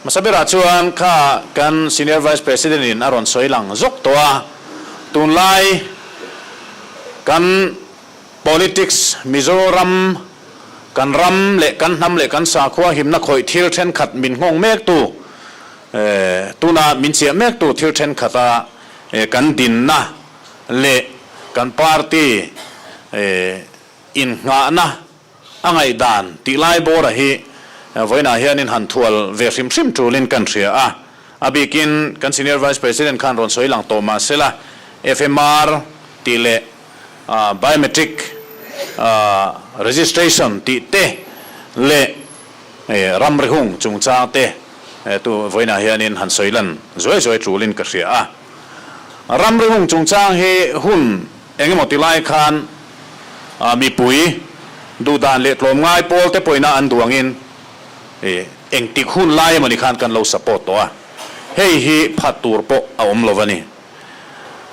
Hmasa berah chuan kha kan Senior Vice President in a rawn sawi lang zawk tawh a, tunlai kan politics Mizoram kan ram leh kan hnam leh kan sakhua himna khawih thil thenkhat min nghawng mektu tuna min chiah mektu thil thenkhata kan dinna leh kan party innghahna a ngaihdan tih lai bawra hi vawiinah hianin han thual ve hrim hrim tulin kan hria a. A bikin kan Senior Vice President khan rawn sawi lang tawh mah sela, FMR tih leh Biometric Registration tih te leh ramri hung chungchang te tu vawiinah hianin han sawi lan zuai zuai tulin ka hria a. Ramri hung chungchang hi hun Eng emaw ti lai khan mipui duhdan leh tlawmngai pawl te pawhina an duh angin engtik hun lai emaw ni khan kan lo support tawh a, hei hi phat tur pawh a awm lo a ni.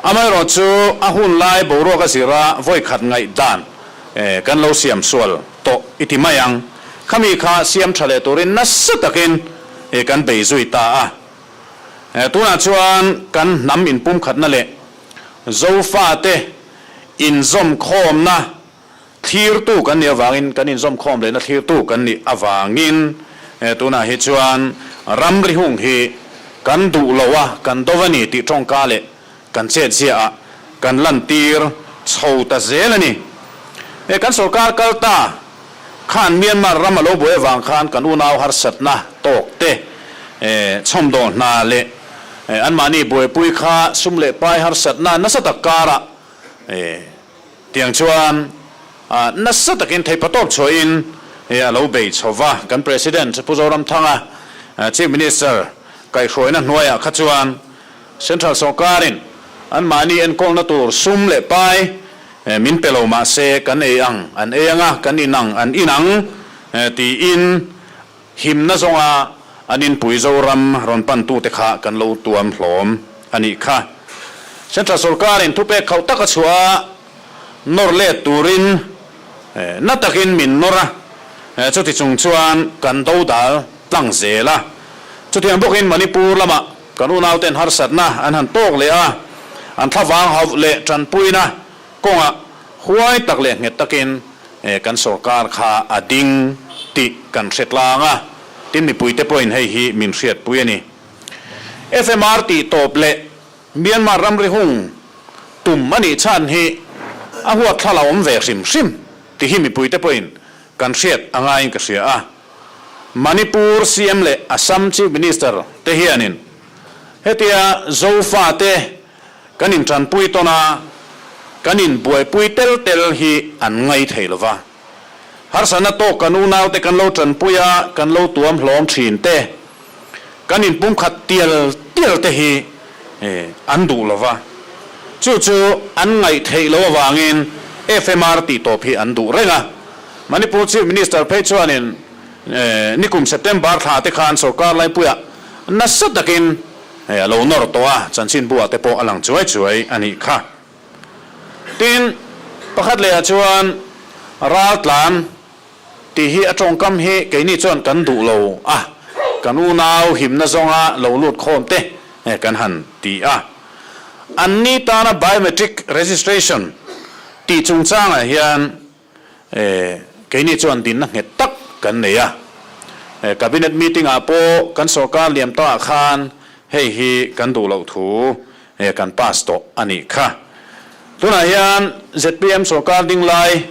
Amaherawh chu a hun lai boruak a zira vawikhat ngaihdan kan lo siam sual tawh i ti mai ang. Khami kha siam tha leh turin nasa takin kan bei zui ta a. Tunah chuan kan hnam inpumkhatna leh Zofate inzawmkhawmna thlirtu kan nih avangin, kan inzawmkhawm lehna thlirtu kan nih avangin tunah hi chuan ramri hung hi kan duh lo a, kan do a ni tih tawngka leh kan chetziaah kan lantir chho ta zel a ni. Kan sorkar kal ta khan Myanmar ram a lo buai avang khan kan unau harsatna tawk te chhawmdawh hna leh anmahni buaipui kha sum leh pai harsatna nasa tak karah tiang chuan nasa takin theihpatawp chhuahin a lo bei chho va. Kan President Pu Zoramthanga Chief Minister kaihhruaina hnuaiah kha chuan Central sawrkarin anmahni enkawlna tur sum leh pai Min pe lo mah se kan ei ang an ei ang a, kan in ang an in ang tiin himna zawnga an inpui Zoram rawn pantute kha kan lo tuam hlawm a nih kha. Central sawrkarin thupek khauh taka chhuah a, nawr let turin na takin min nawr a, chuti chung chuan kan dodal tlang zel a. Chutiang bawkin Manipur lamah Kan unauten harsatna an han tawk leh a, an thlavang hauh leh tanpuina kawngah huai tak leh nghet takin kan sorkar kha a ding tih kan hre tlang a, tin mipuite pawhin hei hi min hriatpui a ni. FMR tih tawp leh Myanmar ramri hung tum a nih chhan hi a huatthlala awm ve hrim hrim tih hi mipuite pawhin kan hriat a ngaiin ka hria a. Manipur CM leh Assam Chief Minister te hianin hetia Zofa te kan intanpui tawn a, kan inbuaipui tel tel hi an ngai thei lo va. Harsatna tawk kan unaute kan lo tanpui a, kan lo tuam hlawm thin te, kan inpumkhat tial tial te hi an duh lo va. Chu chu an ngaih theih loh avangin FMR tih tawp hi an duh reng a. Manipur Chief Minister phei chuanin nikum September thla te khan sorkar laipuiah nasa takin a lo nawr tawh a, chanchinbu ah te pawh a lang chuai chuai a nih kha. Tin, pakhat lehah chuan raltlan tih hi a tawngkam hi keini chuan kan duh lo a, kan unau himna zawnga lo lut khawm te kan han ti a. Anni tana biometric registration tih chungchangah hian Keini chuan dinna nghet tak kan nei a. Cabinet meeting ah pawh kan sorkar liam tawhah khan hei hi kan duh loh thu kan pass tawh a nih kha. Tunah hian zpm sorkar ding lai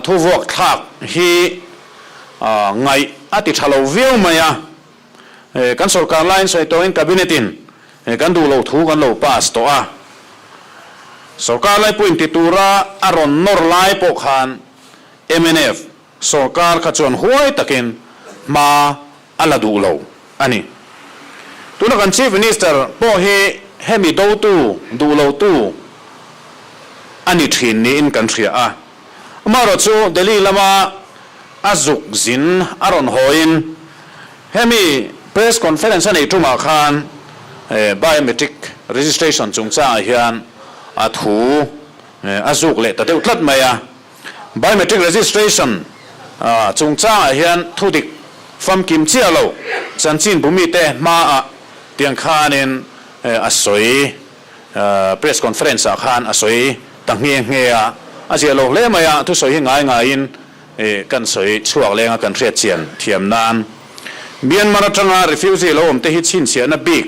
thu vuak thlak hi ngaih a ti tha lo viau mai a. Kan sorkar laiin sawi tawhin Cabinet in kan duh loh thu kan lo pass tawh a. Sorkar laipuiin ti tura a rawn nawr lai pawh khan mnf sorkar kha chuan huai takin hma a la duh lo a ni. Tuna kan Chief Minister pawh hi hemi dotu duh lotu a ni thin niin kan hria a. Amaherawhchu Delhi lama a zuk zin a rawn hawiin hemi press conference a nei tumah khan biometric registration chungchangah hian a thu a zuk leh ta deuh tlat mai a. Biometric registration chungchangah hian thudik famkim chiah lo. Chanchinbu mite hmaah tiang khanin a sawi, press conference ah khan a sawi ta nghe nghe a, a ziah lo hle mai a, thusawi hi ngai ngaiin kan sawi chhuak leng a kan hriat chian thiam nan. Myanmar atanga refugee lo awmte hi chhinchhiahna bik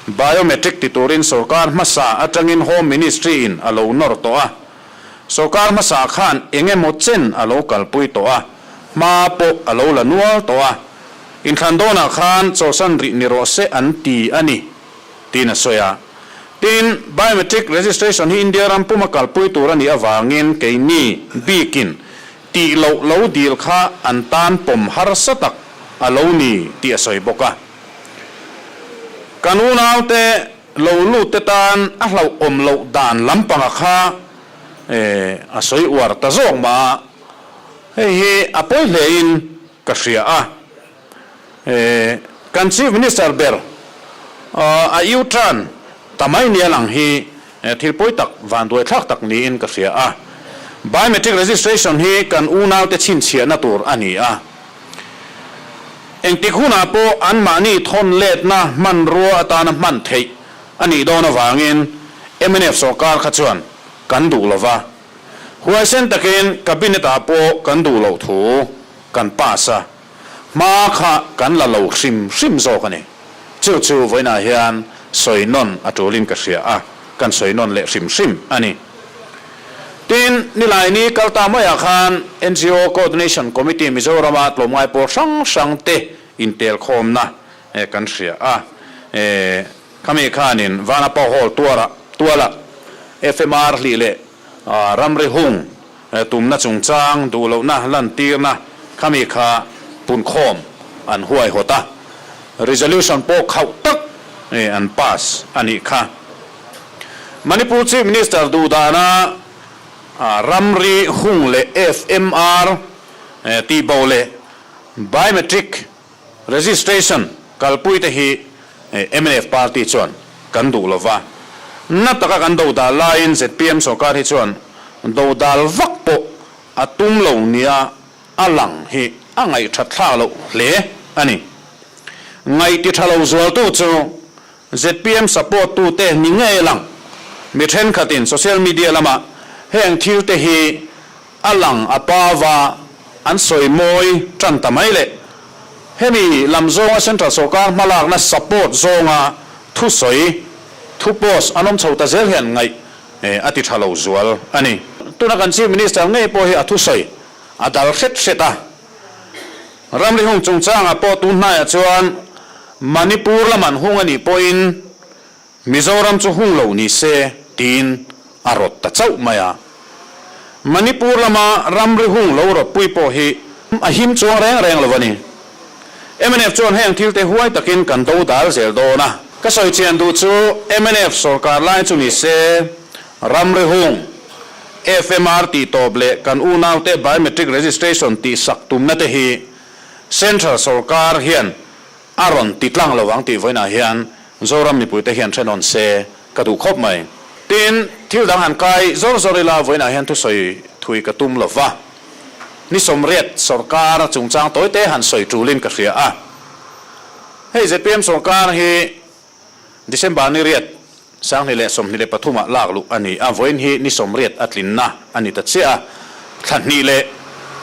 biometric ti turin sorkar hmasa atangin Home Ministry in a lo nawr tawh a, sorkar hmasa khan eng emaw chen a lo kalpui tawh a, hma pawh a lo la nual tawh a, inthlan dawnah khan chawlhsan rih ni rawh se an ti a ni, tiin a sawi a. Tin, biometric registration hi India ram puma kalpui tur a nih avangin keini bikin tih loh lo dil kha an tan pawm harsa tak a lo ni tih a sawi bawk a. Kan unaute lo lut te tan a hlauhawm loh dan lampanga kha a sawi uar ta zawk mah a, hei hi a pawi hlein ka hria a. Kan Chief Minister ber a U-turn ta mai nia lang hi thil pawi tak, vanduai thlak tak niin ka hria a. Biometric registration hi kan unaute chhinchhiahna tur a ni a. Engtik hunah pawh anmahni thawn letna hmanrua atana hman theih a nih dawn avangin mnf sawrkar kha chuan kan duh lova. Huaisen takin Cabinet-ah pawh kan duh loh thu kan pass a. Hma kha kan la lo hrim hrim zawk a ni. Chu chu vawiinah hian sawi nawn a tulin ka hria a, kan sawi nawn leh hrim hrim a ni. Tin, Nilaini kal ta maiah khan NGO Coordination Committee Mizorama tlawmngai pawl hrang hrang te intelkhawmna kan hria a. Khami khanin Vanapa Hall tuarah tualah FMR hlih leh ramri hung Tumna chungchang duh lohna lantirna khami kha punkhawm an huaihawt a, resolution pawh khauh tak an pass a nih kha. Manipur Chief Minister duhdana ramri hung leh FMR tihbo leh biometric Registration kalpuite hi mnf party chuan kan duh lo va, na taka kan dodal laiin zpm sorkar hi chuan dodal vak pawh a tum lo nia a lang hi a ngaihthat thlak loh hle a ni. Ngaih ti tha lo zualtu chu zpm support tute ni ngei lang mi thenkhatin social media lamah heng thilte hi A lang a pa va an sawi mawi tan ta mai le. Hemi lam zawnga Central sawrkar hmalakna support zawnga thusawi, thu post an awm chho ta zel hian ngaih a ti tha lo zual a ni. Tuna kan Chief Minister ngei pawh hi a thusawi a dal hret hret a. Ramri hung chungchangah pawh tun hnaiah chuan Manipur lam an hung a nih pawhin Mizoram chu hung lo ni se tiin a rawt ta chauh mai a. Manipur lama ramri hung lo rawtpui pawh hi a him chuang reng reng lo a ni. Mnf chuan heng thilte huai takin kan do dal zel dawn a. Ka sawi chian duh chu mnf sawrkar lai chu ni se ramri hung, FMR tih tawp leh kan unaute biometric registration tih sak tumna te hi Central sawrkar hian A rawn ti tlang lo ang tih vawiinah hian Zoram mipuite hian hrenawn se ka duh khawp mai. Tin, thil dang han kai zawr zawr ila vawiinah hian thusawi thui ka tum lo va. Ni 80 sawrkar chungchang tawite han sawi tulin ka hria a. Hei zpm sawrkar hi December ni riat 2023 ah lak luh a ni a, vawiin hi ni 80 a tlinna a ni ta chiah a, thla hnih leh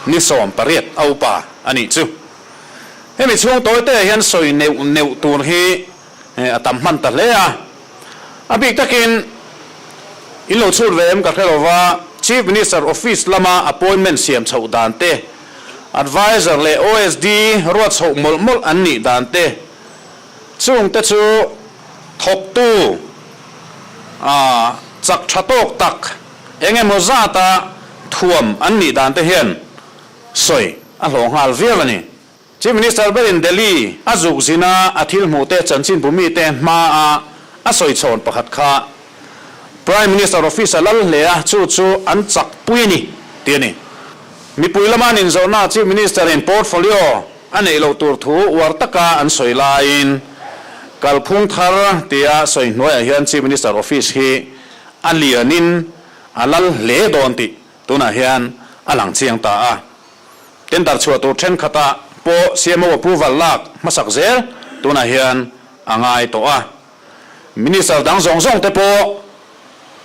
ni 18 a upa a nih chu. Hemi chhung tawi te ah hian sawi neuh neuh tur hi a tam hman ta hle a, a bik takin in lo chhut ve em ka hre lo va, Chief Minister Office lama appointment siam chhoh dan te, Adviser leh OSD ruat chhoh mawlh mawlh an nih dan te, Chungte chu thawktu a chak tha tawk tak eng emaw zata thuam an nih dan te hian sawi a hlawh nghal viau a ni. Chief Minister berin Delhi a zuk zina a thil hmuh te chanchinbu mite hmaa a sawi chhawn pakhat kha Prime Minister Office a lal hle a, chu chu an chak pui a ni tih a ni. Mipui lama an inzawhna Chief Minister in portfolio A neih loh tur thu uar taka an sawi laiin kalphung thar tia sawi hnuaiah hian Chief Minister Office hi a lianin a lal hle dawn tih tunah hian a lang chiang ta a. Tender chhuah tur thenkhatah pawh CMO approval lak hmasak zel. tunah hian a ngai tawh a. Minister dang zawng zawng te pawh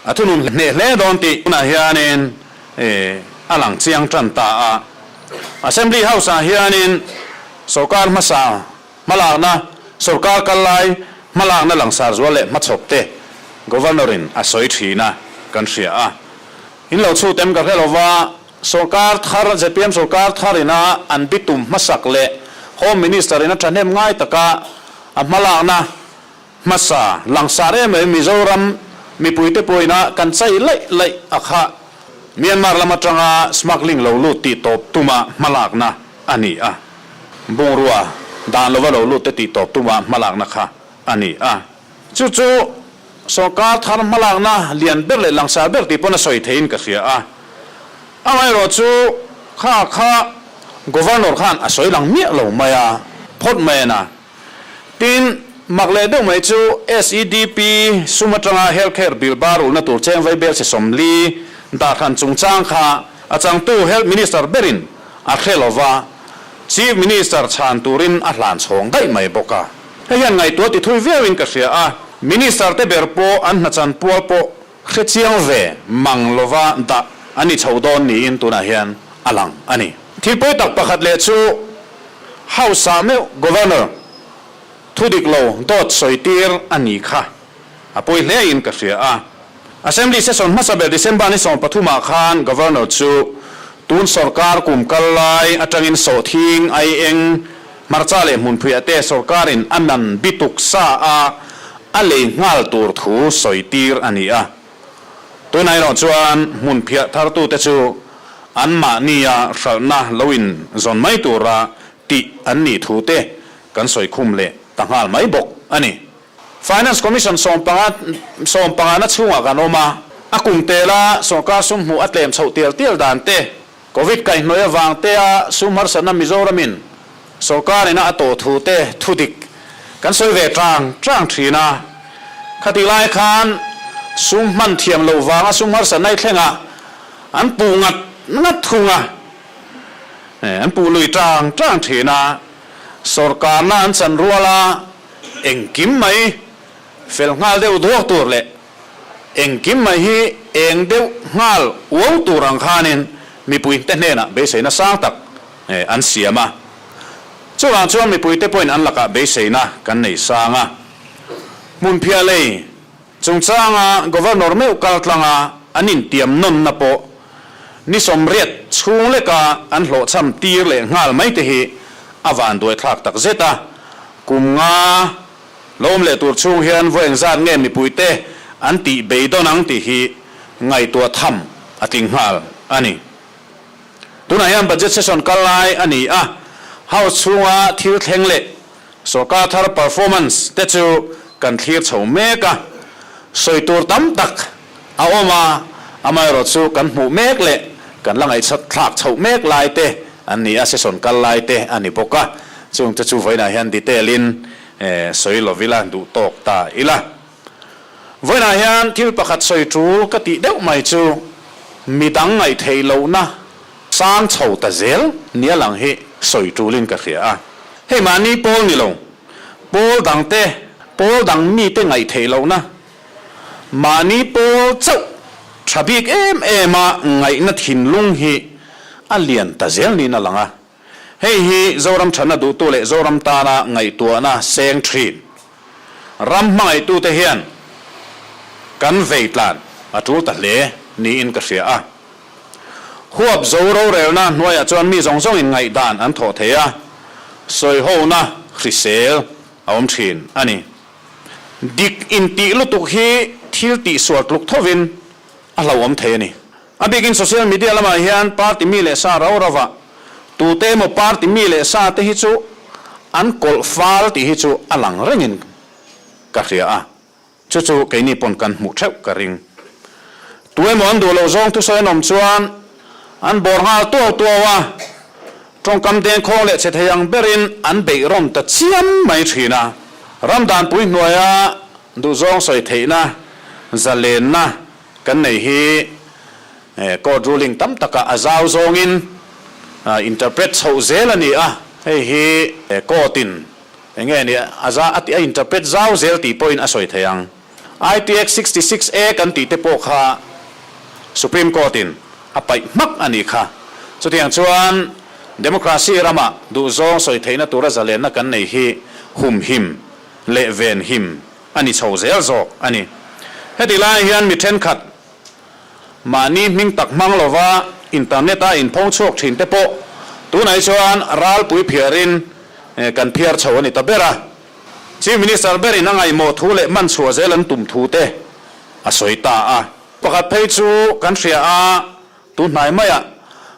a thunun hneh hle dawn tih tunah hianin a lang chiang tan ta a. Assembly House-ah hianin sorkar hmasa hmalakna, sorkar kal lai hmalakna langsar zual leh hmachhawp te Governor-in a sawi thin a kan hria a. In lo chhut em ka hre lova, sorkar thar, zpm sorkar thar ina an bitum hmasak leh Home Minister in a thahnem ngai taka a hmalakna hmasa langsar em em Mizoram mipuite pawhina kan chai laih laih a kha Myanmar lam atanga smuggling lo lut tih tawp tuma hmalakna a ni a. Bungrua dan lova lo lut te tih tawp tuma hmalakna kha a ni a. Chu chu sorkar thar hmalakna lian ber leh langsar ber tih pawn a sawi theiin ka hria a. Amaherawh chu kha kha Governor khan a sawi lang miah lo mai a, phawt mai a na. Tin, mak leh deuh mai chu SEDP sum atanga Health Care bill bar ulna tur cheng vai bel che 40 dahhran chungchang kha a changtu Health Minister berin a hre lova, Chief Minister chhan turin a hlan chhawng daih mai bawk a. Hei hian ngaihtuah ti thui viauin ka hria a, Minister te ber pawh an hnachan pual pawh hre chiang ve mang lova dah a ni chho dawn niin tunah hian a lang a ni. Thil pawi tak pakhat leh chu House-ah meuh Governor thu dik lo dawt sawi tir a ni kha a pawi hlein ka hria a. Assembly session hmasa ber December ni 13 ah khan Governor chu tun sorkar kum kal lai atangin sawhthing, aieng, hmarcha leh hmunphuiah te sorkarin a man bituk sa a a lei nghal tur thu sawi tir a ni a. Tunah erawh chuan hmunphiah thartute chu anmahnia hralhna lo in zawn mai tura tih an nih thu te kan sawi khum leh ta nghal mai bawk a ni. Finance Commission 15 sawmpangana chhungah kan awm a, a kum tela sorkar sum hmuh a tlem chhoh tial tial dan te, Covid kaihhnawih avang tea sum harsatna Mizoramin sorkar ina a tawh thu te thudik kan sawi ve tang tang thin a. Khatih lai khan sum hman thiam loh vanga sum harsatna i thlengah an puh ngat ngat thung a, an puh lui tang tang thin a. Sorkarna an chan rual a, engkim mai fel nghal deuh duak tur leh Engkim mai hi eng deuh nghal uau tur ang khanin mipuite hnenah beiseina sang tak an siam a. Chuvang chuan mipuite pawhin an lakah beiseina kan nei sang a. Hmunphiah lei chungchanga Governor meuh kal tlanga an intiam nawnna pawh ni 80 chhung leka an hlawhchham tir leh nghal mai te hi a vanduaithlak tak zet a. Kum nga Lo awm leh tur chhung hian vawi engzat nge mipuite an tih beidawn ang tih hi ngaihtuah tham a tling nghal a ni. Tunah hian budget session kal lai a ni a, House chhunga thil thleng leh sorkar thar performance te chu kan thlir chho mek a, sawi tur tam tak a awm a, amaherawh chu kan hmuh mek leh kan la ngaihchhat thlak chhoh mek lai te an ni a, session kal lai te a ni bawk a, chung te chu vawiinah hian detail in sawi lo ila, duh tawk ta ila. Vawiinah hian thil pakhat sawi tul ka tih deuh mai chu midang ngaihtheih lohna sang chho ta zel nia lang hi sawi tulin ka hria a. Hei mahni pawl ni lo, pawl dang te, pawl dang mite ngaihtheih lohna, mahni pawl chauh tha bik em em a ngaihna thinlung hi a lian ta zel niin a lang a. Hei hi Zoram thatna duhtu leh Zoram tana ngaihtuahna seng thin ram hmangaihtute hian kan vei tlan a tul ta hle niin ka hria a. Huap zo rorelna hnuaiah chuan mi zawng zawngin ngaihdan an thawh thei a, sawihona hrisel a awm thin a ni. Dik intih lutuk hi thil tihsual tluk thovin a hlauhawm thei a ni. A bikin social media lamah hian party mi leh sa rau rauah tute emaw party mi leh sa te hi chu an kawlh fal tih hi chu a lang rengin ka hria a, chu chu keini pawn kan hmuh theuh ka ring. Tu emaw an duh loh zawng thusawi an awm chuan an bawr nghal tuau tuau a, tawngkam dengkhawng leh che thei ang berin an beih rawn ta chiam mai thin a. Ram danpui hnuaia duhzawng sawi theihna zalenna Kan nei hi court ruling tam takah a zau zawngin interpret chhoh zel a ni a, hei hi court in Enge ni a za a tih a interpret zau zel tih pawhin a sawi thei ang. ITX 66 A kan tih te pawh kha Supreme Court in a paih hmak a nih kha. Chutiang chuan Democracy ramah duhzawng sawi theihna tura zalenna kan nei hi humhim leh venhim a ni chho zel zawk a ni. Heti lai hian mi thenkhat Mahni hming tak hmang lova internet-a inpho chhuak thin te pawh tunah hi chuan ralpui phiarin kan phiar chho a ni ta ber a. Chief Minister berin a ngaihmawh thu leh man chhuah zel an tum thu te a sawi ta a. Pakhat phei chu kan hria a, tunhnai maiah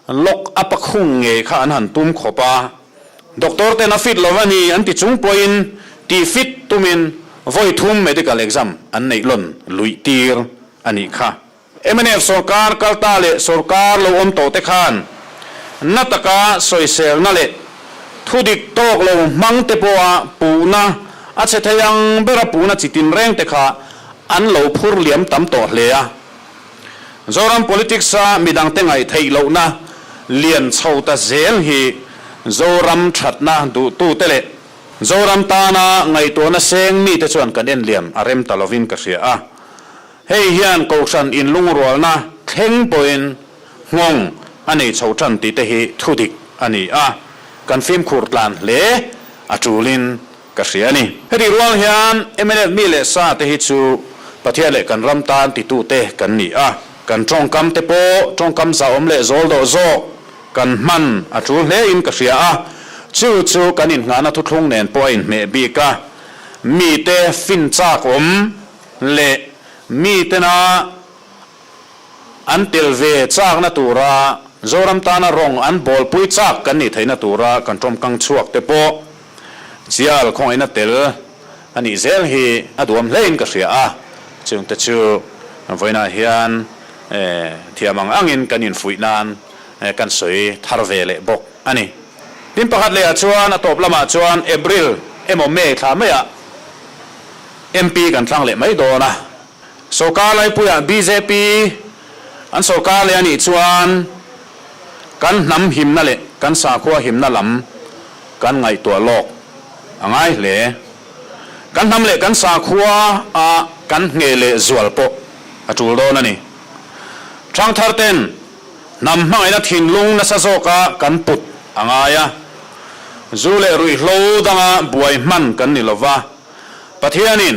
lock up a khung ngei kha an han tum khawp a. Doctor ten a fit lo a ni an ti chung pawhin tih fit tumin vawi thum medical exam an neih lawn luih tir a nih kha. Mnf sawrkar kalta leh sawrkar lo awm tawh te khan na taka sawiselna leh thudik tawk lo hmang te pawha puhna a chhe thei ang bera puhna chi tinreng te kha an lo phur liam tam tawh hle a. Zoram politics-a midangte ngaih theih lohna lian chho ta zel hi Zoram thatna duhtute leh Zoram tana ngaihtuahna seng mite chuan kan en liam a rem ta lovin ka hria a. Hei hian Kohhran inlungrualna thleng pawhin nghawng a nei chho tan tih te hi thudik a ni a, kan fimkhur tlan hle a tulin ka hria a ni. Heti rual hian mnf mi leh sa te hi chu Pathian leh kan ram tan titute kan ni a, kan tawngkam te pawh tawngkam zahawm leh zawl dawh zawk kan hman a tul hle in ka hria a, chu chu kan inngahna thuthlung nen pawh a inhmeh bik a, mite fin chak awm leh mitena An tel ve chakna tura Zoram tana rawng an bawlpui chak kan nih theihna tura kan tawmkang chhuak te pawh chial khawngaihna tel a nih zel hi a duam hlein ka hria a, chungte chu vawiinah hian thiam ang angin kan infuih nan kan sawi thar ve leh bawk a ni. Tin pakhat lehah chuan a tawp lamah chuan April emaw May thla maiah MP kan thlang leh mai dawn a. Sorkar laipuiah bjp an sorkar leh a nih chuan kan hnam himna leh kan sakhua himna lam kan ngaihtuah lawk a ngai hle. Kan hnam leh kan sakhua a kan ngheh leh zual pawh a tul dawn a ni. Thangthar ten hnam hmangaihna thinlung nasa zawka kan put a ngai a. Zu leh ruihhlo danga buai hman kan ni lova, Pathianin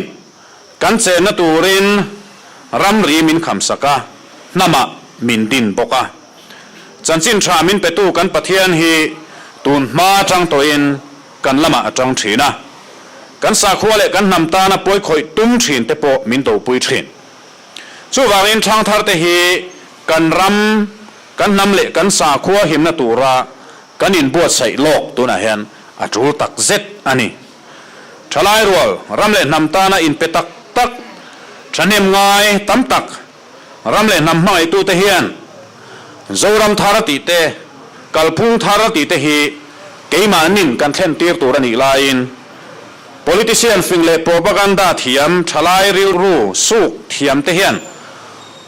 Kan chenna turin ramri min khamsak a, hnamah min din bawk a. Chanchin tha min petu kan Pathian hi tun hma atang tawhin kan lamah a tang thin a. Kan sakhua leh kan hnam tana pawikhawih tum thin te pawh min dopui thin. Chuvangin thangthar te hi kan ram, kan hnam leh kan sakhua himna tura kan inbuatsaih lawk tunah hian a tul takzet a ni. Thalai rual, ram leh hnam tana inpe tak tak, thahnem ngai tam tak, ram leh hnam hmangaihtute hian Zoram thar tih te, kalphung thar tih te hi keimahnin kan thlen tir tur a nih laiin politician fing leh propaganda thiam thalai rilru suk thiam te hian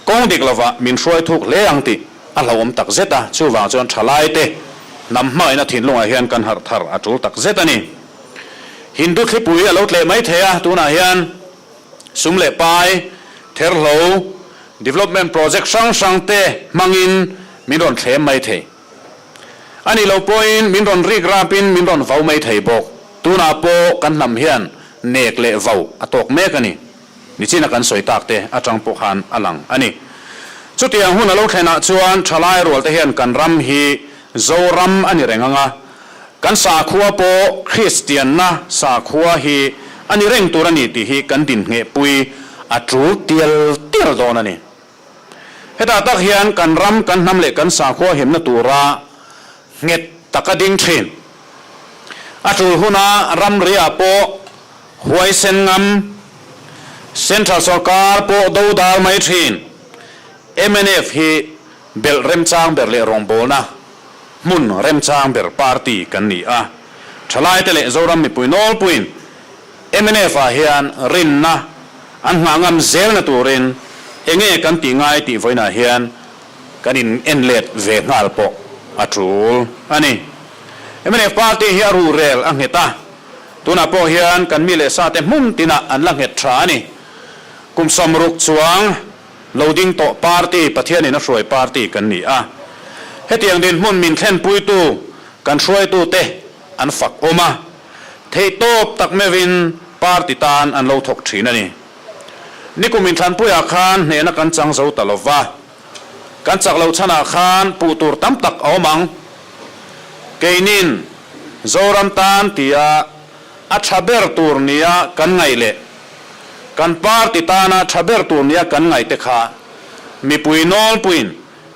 kawng dik lovah min hruai thuk hle ang tih a hlauhawm tak zet a, chuvang chuan thalaite hnam hmangaihna thinlungah hian kan harh thar a tul tak zet a ni. Hindu thlipui a lo tleh mai thei a, tunah hian sum leh pai, therhlo, development project hrang hrang te hmangin min rawn thlem mai thei. A nih loh pawhin min rawn rik rapin min rawn vau mai thei bawk. Tunah pawh kan hnam hian nek leh vau a tawk mek a ni. Nichina kan sawi tak te atang pawh khan a lang a ni. Chutiang hun a lo thlenah chuan thalai rual te hian kan ram hi Zoram a ni reng ang a, kan sakhua pawh Kristianna sakhua hi a ni reng tur a ni tih hi kan dinhnghehpui a tul tial tial dawn a ni. Hetah tak hian kan ram, kan hnam leh kan sakhua himna tura nghet taka ding thin. A tul huna ramriah pawh huaisen ngam, Central sawrkar pawh do dal mai thin. Mnf hi belh remchang ber leh rawngbawlna hmun remchang ber party kan ni a. Thalaite leh Zoram mipui nawlpuiin mnf ah hian rinna an nghah ngam zelna turin enge kan tih ngai tih vawiinah hian kan in en let ve nghal pawh a tul a ni. Mnf party hi a ruhrel a nghet a. Tunah pawh hian kan mi leh sate hmun tinah an la nghet tha a ni. Kum 60 chuang lo ding tawh party, Pathianin a hruai party kan ni a. Hetiang dinhmun min thlenpuitu kan hruaitute an fak awm a, theihtawp tak meuhin party tan an lo thawk thin a ni. Nikum inthlanpuiah khan hnehna kan chang zo ta lo va, kan chak loh chhanah khan puh tur tam tak a awm ang. Keinin Zoram tan tia a tha ber tur nia kan ngaih leh kan party tana tha ber tur nia kan ngaih te kha mipui nawlpuiin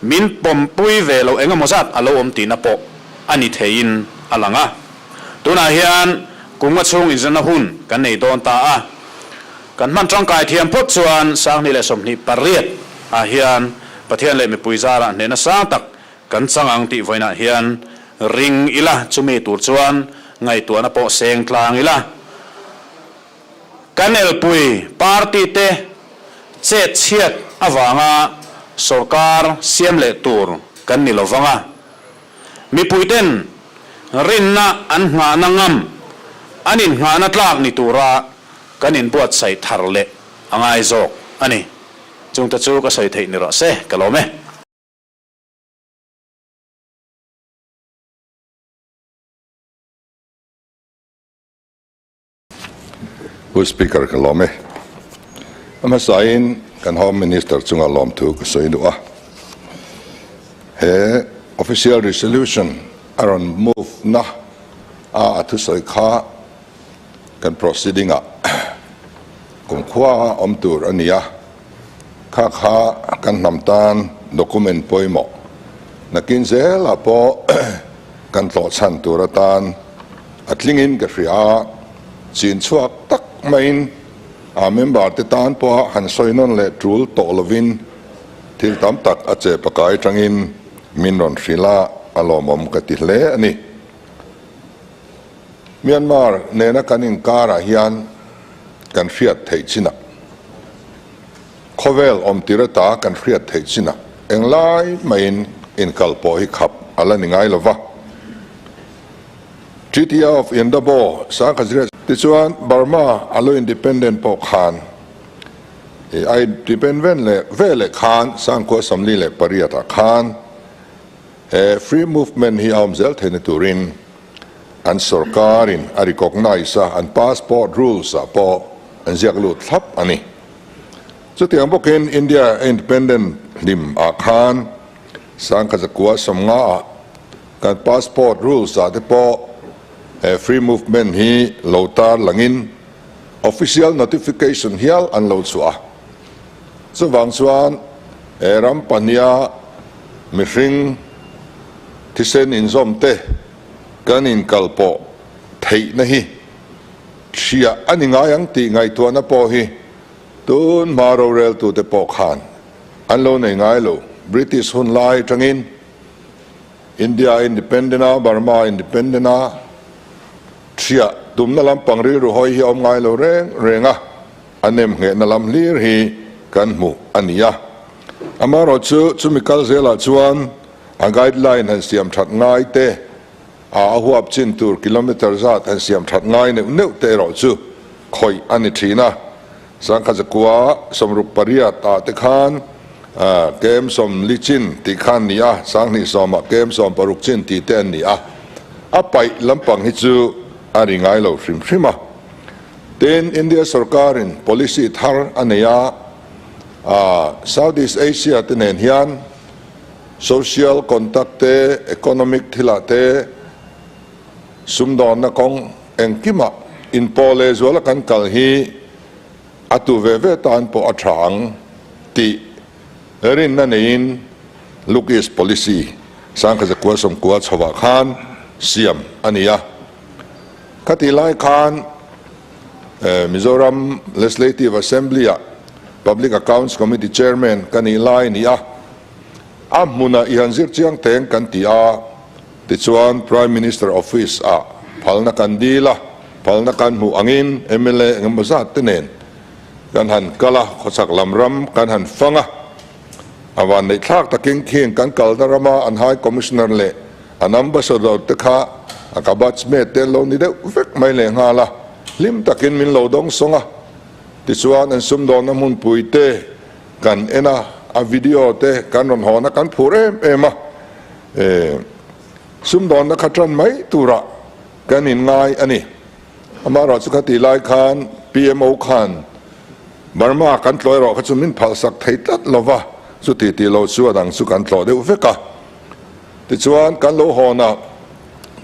min pawmpui ve lo engemaw zat a lo awm tihna pawh a ni theiin a lang a. Tunah hian kum nga chhung inzirna hun kan nei dawn ta a, kan hman tangkai thiam phawt chuan 2028 ah hian Pathian leh mipui zarah hnehna sang tak kan chang ang tih vawiinah hian ring ila, chumi tur chuan ngaihtuahna pawh seng tlang ila. Kan elpui party te chet chhiat avanga sorkar siam leh tur kan ni lo vang a. Mipuiten rinna an nghahna ngam, an innghahna tlak ni tura kan inbuatsaih thar leh a ngai zawk a ni. Chungte chu ka sawi theih ni rawh se, ka lawm e. Pu Speaker ka lawm e. A hmasain kan Home Minister chunga lawmthu ka sawi duh a. He Official Resolution a rawn move na a a thusawi kha kan proceeding ah kumkhua a awm tur a ni a. Kha kha kan hnam tan document pawimawh nakin zelah pawh kan tlawhchhan tur atan a tlingin ka hria a, chin chhuak tak maiin a member te tan pawha han sawi nawn leh tul tawh lovin thil tam tak a che pakai atangin min rawn hrilh a, a lawmawm ka ti hle a ni. Myanmar nena kan inkarah hian kan hriat theih chinah, khawvel awmtir ata kan hriat theih chinah englai maiin inkal pawh hi khap a la ni ngai lova. Treaty of Yandabo, Sangkhat Tichuan Burma a lo independent pawh khan a independent leh veleh khan Sangkhua 48 ah khan he free movement hi a awm zel theihna turin an sorkarin a recognise a, an passport rules ah pawh an ziak lut thlap a ni. Chutiang bawkin India a independent hlim ah khan 1950 ah Kan passport rules ah te pawh he free movement hi lo tar langin official notification hial an lo chhuah a. Chuvang chuan he ram pahniha mihring thisen inzawm te kan inkalpawh theihna hi hria a ni ngai ang tih ngaihtuahna pawh hi tun hma roreltute pawh khan an lo nei ngai lo. British hun lai atangin India independent a, Burma independent a, thiah tumna lampang rilru hawi hi a awm ngai lo reng reng a, a nem nghehna lam hlir hi kan hmu a ni a. Amaherawhchu chumi kal zelah chuan a guideline han siam that ngai te, a a huap chin tur kilometre zat han siam that ngai neuh neuh te erawh chu khawih a ni thin a. 1968 ah te khan kem 40 chin tih kha an ni a, 2010 ah kem 60 chin tih te an ni a, a paih lampang hi chu a ri ngai lo hrim hrim a. Tin, India sorkarin policy thar a nei a, Southeast Asia te nen hian social contact te, economic thilah te, Sumdawnna kawng engkimah inpawh lehzuala kan kal hi a tu ve ve tan pawh a tha ang tih rinna neiin Look East Policy 1990 chhovah khan siam a ni a. Khatih lai khan Mizoram Legislative Assembly-ah Public Accounts Committee Chairman ka nih lai a ni a. A hmunah i han zir chiang teng kan ti a, tichuan Prime Minister Office ah phalna kan dil a, phalna kan hmuh angin mla engemaw zat te nen kan han kal a, khawchhak lam ram kan han fang a, a vanneihthlak takin khing kan kalna rama an High Commissioner leh an Ambassador te kha A ka batchmate te an lo ni deuh vek mai lehnghal a, hlim takin min lo dawng sawng a. Tichuan an sumdawnna hmunpui te kan en a, a video te kan rawn hawn a, kan phur em em a. Sumdawnna kha tan mai turah kan inngai a ni. Amaherawh chu khatih lai khan PMO khan Burma kan tlawh erawh kha chu min phalsak thei tlat lo va, chuti tih lo chu a dang chu kan tlawh deuh vek a. Tichuan kan lo hawn a,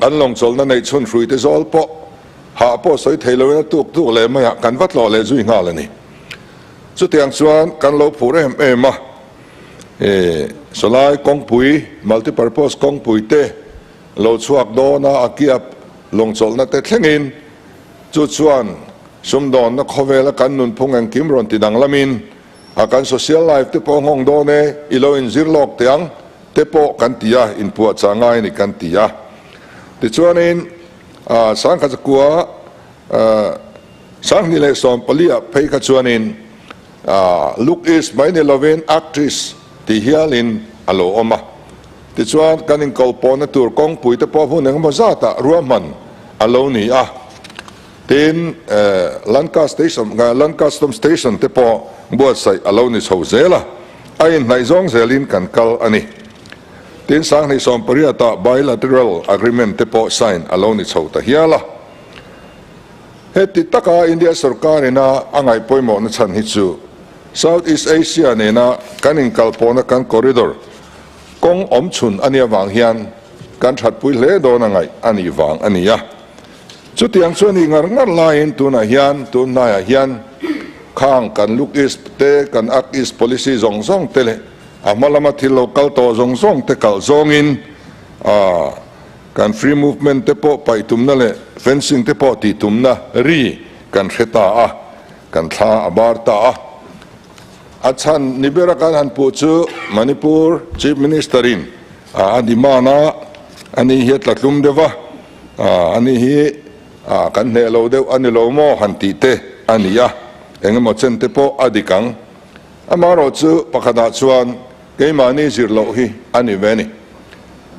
kan lawngchawlhna neih chhun hruite zawl pawh hah pawh sawi thei loin a tuk tuk leh mai a, kan va tlawh leh zui nghal a ni. Chutiang chuan kan lo phur em em a, sawlai kawngpui, multipurpose kawngpui te lo chhuak dawn a, a kiap lawngchawlhna te thlengin chu chuan sumdawnna khawvela kan nunphung engkim rawn ti danglamin a kan social life te pawh nghawng dawn e, i lo inzir lawk teh ang te pawh kan ti a, inpuahchah ngai a ni kan ti a. Tichuanin Sangkhatzakua 2014 ah phei kha chuanin Look East mai ni lovin Act East tih hialin a lo awm a. Tichuan kan inkalpawhna tur kawngpui te pawh hmun engemaw zatah ruahman a lo ni a. Tin, Lanka Station, Land Custom Station te pawh buatsaih a lo ni chho zel a, a inhnaih zawng zelin kan kal a ni. Tin, 2018 ah Bilateral Agreement te pawh sign a lo ni chho ta hial a. Heti taka India sorkar ina a ngaih pawimawhna chhan hi chu South East Asia nena kan inkalpawhna kan corridor kawng awm chhun a nih avang hian kan thatpui hle dawn a ngaih a nih vang a ni a. Chutiang chu a nih ngar ngar laiin tunah hian tun hnaiah hian khang kan Look East te kan Act East policy zawng zawng te leh a hma lama thil lo kal tawh zawng zawng te kalh zawngin a Kan free movement te pawh paih tumna leh fencing te pawh tih tumna ri kan hre ta a, kan thla a bar ta a. A chhan ni bera kan han puh chu Manipur Chief Minister in a demand a, ani hi a tla tlum deuh a, ani hi kan hneh lo deuh a ni lo maw han tih te a ni a, engemaw chen te pawh a dik ang. Amaherawhchu pakhatah chuan Keimahni zir loh hi a ni ve a ni.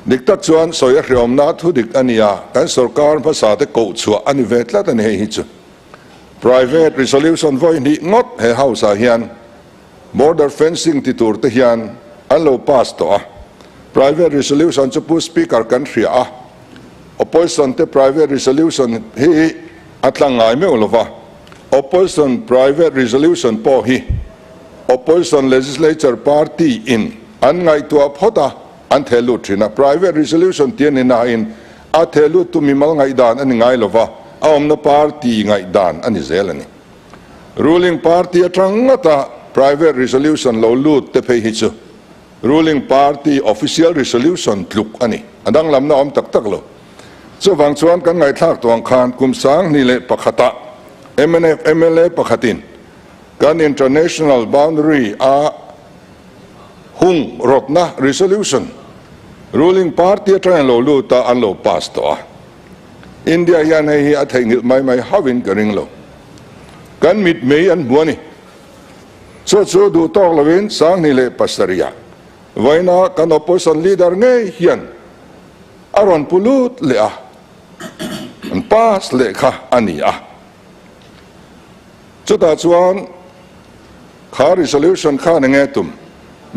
Dik tak chuan sawi a hreawmna thu dik a nia, kan sorkar hmasa te koh chhuah a ni ve tlat a ni hei hi chu. Private resolution vawi hnih ngawt he house ah hian border fencing ti tur te hian an lo pass tawh a. Private resolution chu Pu Speaker kan hria a, opposition te private resolution hi a tlang ngai meuh lova, opposition private resolution pawh hi Opposition Legislature Party in an ngaihtuah phawt a, an theh lut thin a. Private resolution tih a ni nain a theh lut tu mimal ngaihdan a ni ngai lova, a awmna party ngaihdan a ni zel a ni. Ruling party atang ngata private resolution lo lut te phei hi chu ruling party official resolution tluk a ni. A danglamna awm tak tak lo. Chuvang chuan kan ngaihthlak tuang khan kum 2001 ah mnf mla pakhatin Kan international boundary a hung rawtna resolution ruling party atangin lo lut a an lo pass tawh a. India hian hei hi a theihnghilh mai mai hauhin ka ring lo. Kan mit mei an hmu a ni. Chu chu duh tawk lovin 2007 ah vawiina kan opposition leader ngei hian a rawn pu lut leh a, an pass leh kha a ni a. Chutah chuan kha resolution khan enge tum?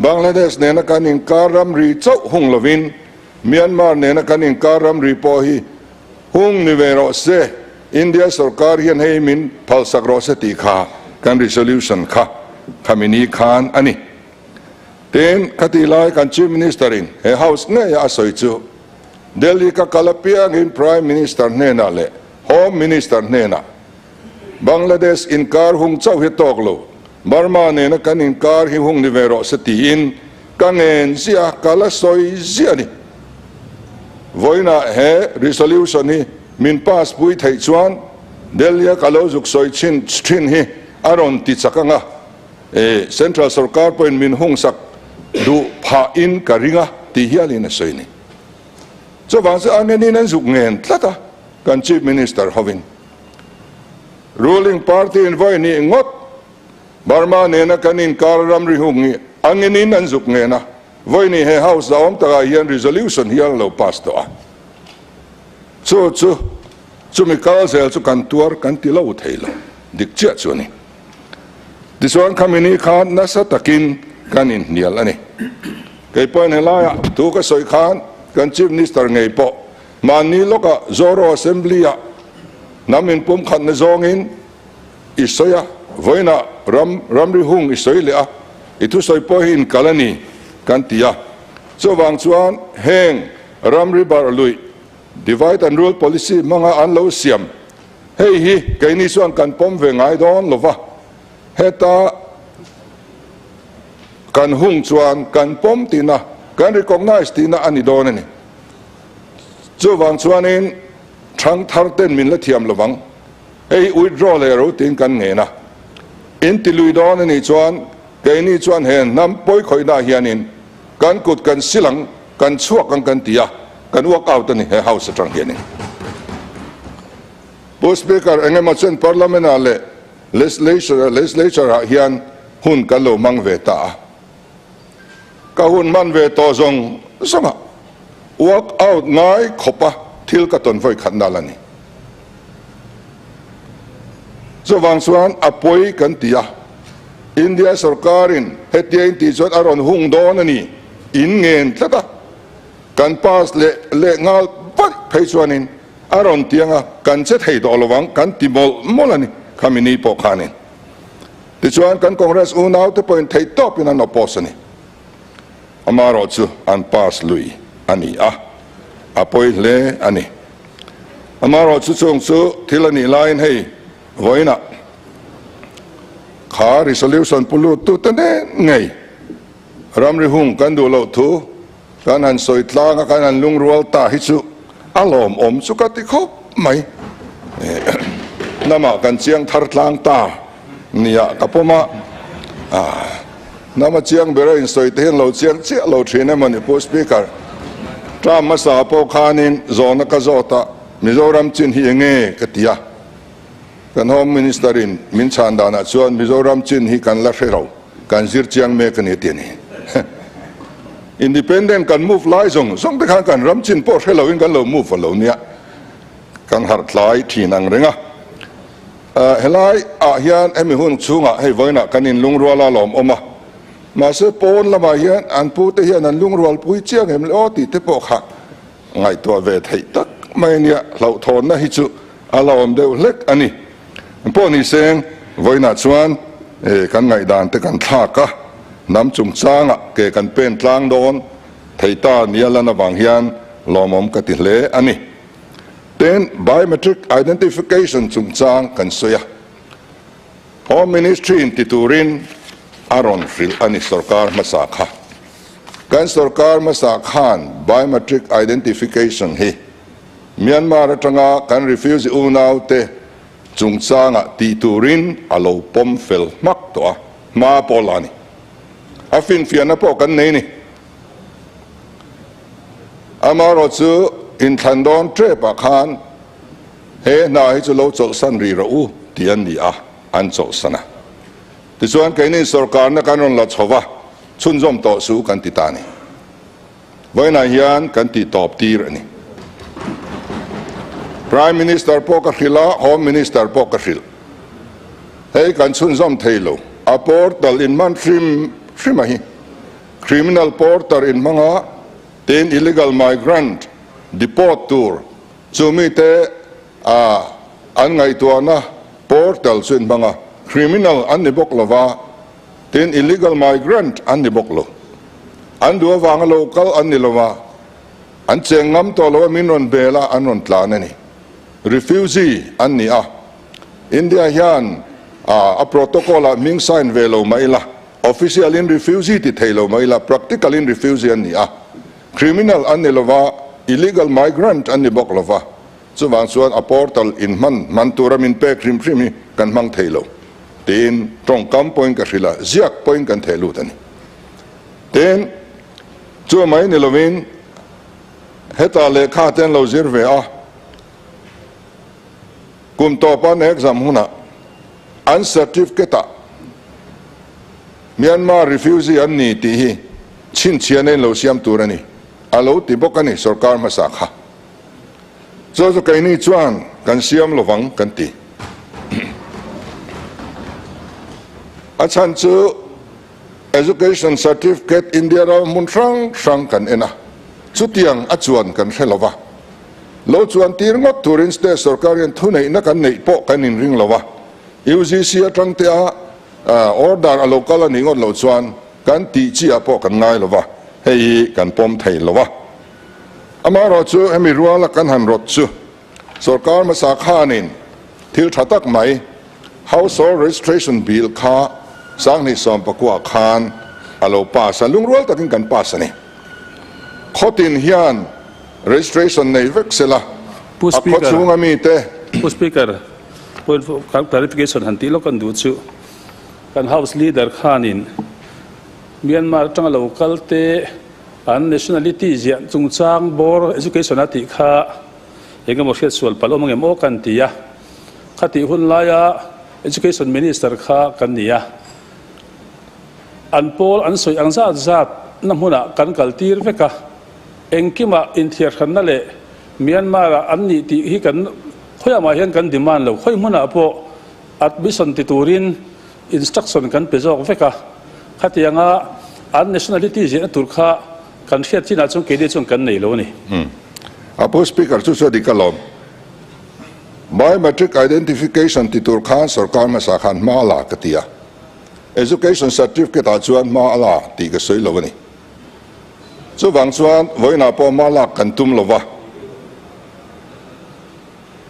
Bangladesh nena kan inkar ramri chauh hung lovin Myanmar nena kan inkar ramri pawh hi hung ni ve rawh se, India sorkar hian hei min phalsak rawh se tih kha kan resolution kha khami ni khan a ni. Tin, khatih lai kan Chief Minister in he House ngeia a sawi chu Delhi ka kal apiangin Prime Minister hnenah leh Home Minister hnenah Bangladesh inkar hung chauh hi tawk lo, Burma nena kan inkar hi hung ni ve rawh se tiin ka ngen ziah a, ka la sawi ziah a ni. Vawiinah he resolution hi min pass pui theih chuan Delhi-a ka lo zuk sawi chhin thin hi a rawn ti chak ang a, Central sorkar pawhin min hungsak duh phahin ka ring a ti hialin a sawi a ni. Chuvang chu a ngenin an zuk ngen tlat a, kan Chief Minister hovin. Ruling party in vawi hnih ngawt Burma nena kan inkar ramri hung hi a ngenin an zuk ngen a, vawi hnih he House a awm takah hian resolution hi an lo pass tawh a. Chu chu chumi kal zel chu kan tuar kan ti lo thei lo, dik chiah chu a ni. Tichuan khami ni khan nasa takin kan inhnial a ni. Kei pawhin helaiah thu ka sawi khan kan Chief Minister ngei pawh mahni lawkah Zoro Assembly-ah hnam inpumkhatna zawngin i sawi a, vawiinah ram ramri hung i sawi leh a, i thusawi pawh hi inkal a ni kan ti a. Chuvang chuan heng ramri barh luih, divide and rule policy hmanga an lo siam hei hi keini chuan kan pawm ve ngai dawn lo va, heta kan hung chuan kan pawm tihna, kan recognise tihna a ni dawn a ni. Chuvang chuanin thangthar ten min la thiam lovang. Hei withdraw leh ro tiin kan ngen a, in ti lui dawn a nih chuan keini chuan he hnam pawi khawihna hianin kan kut kan sil ang, kan chhuak ang kan ti a, kan walk out a ni he house atang hianin. Pu Speaker, engemaw chen Parliament ah leh Legislature ah hian hun kan lo hmang ve ta a, ka hun hman ve tawh zawng zawng ah walk out ngai khawp a thil ka tawn vawi khat nal a ni. Chuvang chuan a pawi kan ti a, India sorkarin hetia in tih chuan a rawn hung dawn a ni, in ngen tlat a, kan pass leh leh nghal vaih phei chuanin a rawn ti anga kan che thei tawh lovang kan ti mawlh mawlh a ni khami ni pawh khanin. Tichuan kan Congress unaute pawhin theih tawpin an oppose a ni. Amaherawh chu an pass lui a ni a, a pawi hle a ni. Amaherawh chu chung chu thil a nih laiin hei vawiinah kha resolution pu luttute nen ngei ramri hung kan duh loh thu kan han sawi tlang a, kan han lungrual ta hi chu a lawmawm chu ka ti khawp mai. Hnamah kan chiang thar tlang ta nia ka pawm a. Hnam a chiang ber a insawi te hian lo chiang chiah lo thin emaw ni Pu Speaker. Term hmasa pawh khanin zawhna ka zawt a, Mizoram chin hi enge ka ti a. Kan Home Minister in min chhan danah chuan Mizoram chin hi kan la hre lo, kan zir chiang mek a ni a ti a ni. Independent kan move lai zawng zawng te khan kan ram chin pawh hre loin kan lo move a lo nia. Kan harh tlai thin ang reng a. Helai ah hian hemi hun chhungah hei vawiinah kan inlungrual a lawm awm a, mahse pawn lamah hian an pute hian an lungrual pui chiang em le aw tih te pawh kha ngaihtuah ve theih tak mai a nia, hlauhthawnna hi chu a la awm deuh hlek a ni. Pawh ni seng vawiinah chuan kan ngaihdan te kan thlak a, hnam chungchangah ke kan pen tlang dawn thei ta nia lan avang hian lawmawm ka ti hle a ni. Tin, biometric identification chungchang kan sawi a, Home Ministry in ti turin a rawn hrilh a ni sorkar hmasa kha. Kan sorkar hmasa khan biometric identification hi Myanmar atanga kan refugee unaute chungchangah ti turin a lo pawm fel hmak tawh a, hma pawh la a ni. A finfiahna pawh kan nei a ni. Amaherawh chu inthlan dawn tepah khan he hna hi chu lo chawlhsan rih rawh u tih an ni a, an chawlhsan a. Tichuan keini sorkarna kan rawn la chho va, chhunzawm tawh suh kan ti ta a ni. Vawiinah hian kan tih tawp tir a ni. Prime Minister pawh ka hrilh a, Home Minister pawh ka hrilh. Hei kan chhunzawm thei lo, a portal inhman hrim hrim a hi. Criminal porter in hmanga tin illegal migrant deport tur chu mite a an ngaihtuahna portal chu in hmanga criminal an ni bawk lova tin illegal migrant an ni bawk lo. An duh avanga lo kal an ni lova an cheng ngam tawh lo a min rawn bel a an rawn tlan a ni. Refugee an ni a India hian a protocol ah hming sign ve lo mah ila Official in refugee ti thei lo mai la, practical in refugee an ni a, criminal an ni lova, illegal migrant an ni bawk lova, chuvang chuan a portal in hman hman tura min pek hrim hrim hi kan hmang thei lo tiin tawngkam pawhin ka hrilh a, ziak pawhin kan theh lut a ni. Tin, chu mai ni lovin hetah lehkha te an lo zir ve a, Kum tawpa an exam hunah an certificate ah Myanmar refugee an ni tih hi chhinchhiahna in lo siam tur a ni, a lo ti bawk a ni sorkar hmasa kha. Chu chu keini chuan kan siam lovang kan ti. A chhan chu Education Certificate India ram hmun hrang hrang kan en a, chutiang a chuan kan hre lova. Lo chuan tir ngawt turin state sorkar hian thuneihna kan neih pawh kan inring lova. UGC atang te a order a lo kal a nih ngawt loh chuan kan tih chi ah pawh kan ngai lova, hei hi kan pawm thei lova. Amaherawhchu hemi ruala kan han rawt chu Sorkar hmasa khanin thil tha tak mai Household Registration Bill kha 2019 khan a lo pass a, lungrual takin kan pass a ni. Khawtin hian registration nei vek sela, Pu a khaw Speaker, chhunga mite. Pu Speaker, point of clarification han tih lawk kan duh chu kan House Leader khanin Myanmar atanga lo kal te An nationality ziah chungchang bawr education a tih kha eng emaw hriat sual palh awm angem aw kan ti a, khatih hun laia education minister kha kan ni a, an pawl an sawi ang zat zat na hmunah kan kal tir vek a, engkimah inthiarhranna leh Myanmar ah an nih tih hi kan khawiah mah hian kan demand lo, khawi hmunah pawh admission ti turin Instruction kan pe zawk vek a, khatianga an nationality ziahna tur kha kan hriat chinah chuan keini chuan kan nei lo a ni. A Pu Speaker chu chu a dik alawm. Biometric identification ti tur khan sorkar hmasa khan hma a la ka ti a. Education certificate ah chuan hma a la tih ka sawi lo a ni. Chuvang chuan vawiinah pawh hma lak kan tum lo va.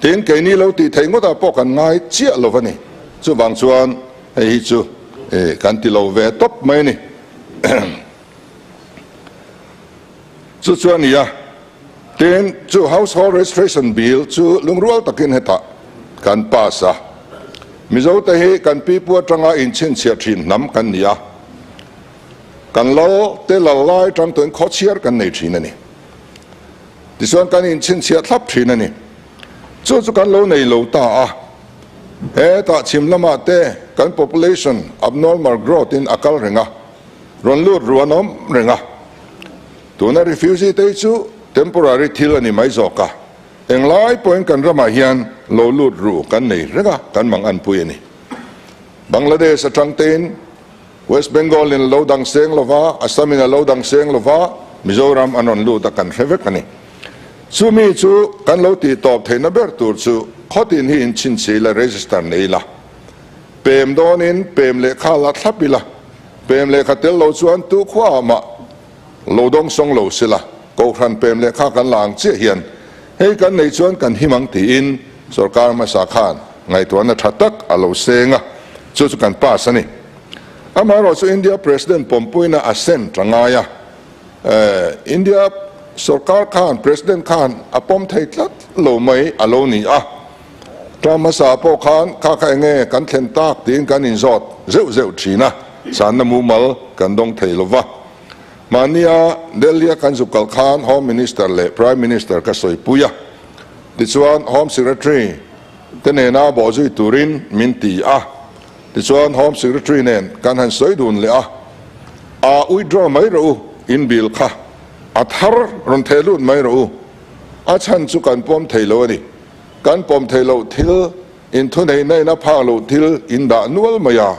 Tin, keini lo tih theih ngawtah pawh kan ngai chiah lo a ni. Chuvang chuan hei hi chu kan ti lo ve tawp mai a ni. Chu chu a ni a. Tin, chu Household Registration Bill chu lungrual takin hetah kan pass a. Mizote hi kan pipu atanga inchhinchhiah thin hnam kan ni a. Kan lal te lal lai atang tuin khawchhiar kan nei thin a ni. Tichuan kan inchhinchhiah thlap thin a ni. Chu chu kan lo nei lo ta a. Hetah chhim lamah te kan population abnormal growth in a kal reng a, rawn lut ru an awm reng a. Tuna refugee te hi chu temporary thil a ni mai zawk a, englai pawhin kan ramah hian lo lut ru kan nei reng a, kan mang anpui a ni. Bangladesh atang tein West Bengal in a lo dang seng lova, Assam in a lo dang seng lova, Mizoram an rawn lut a kan hre vek a ni. Chumi chu kan lo tih tawp theihna ber tur chu khawtin hi inchhinchhi ila, register nei ila, pem dawnin pem lehkha la thlap ila, pem lehkha tel lo chuan tu khuaah mah lo dawng sawng lo sila, Kohhran pem lehkha kan la ang chiah hian hei kan nei chuan kan him ang tiin sorkar hmasa khan ngaihtuahna tha tak a lo seng a, chu chu kan pass a ni. Amaherawh chu India President pawmpuina a sent a ngai a, India sorkar khan President khan a pawm thei tlat lo mai a lo ni a. Term hmasa pawh khan kha kha enge kan thlen tak tiin kan inzawt zeuh zeuh thin a, sanna mumal kan dawng thei lo va. Mahnia Delhi a kan zuk kal khan Home Minister leh Prime Minister ka sawipui a, tichuan Home Secretary te nena bawhzui turin min ti a, tichuan Home Secretary nen kan han sawi dun leh a, a withdraw mai rawh u, in bill kha a thar rawn theh lut mai rawh u, a chhan chu kan pawm thei lo a ni, kan pawm thei loh thil inthuneihna in a phak loh thil in dah nual mai a,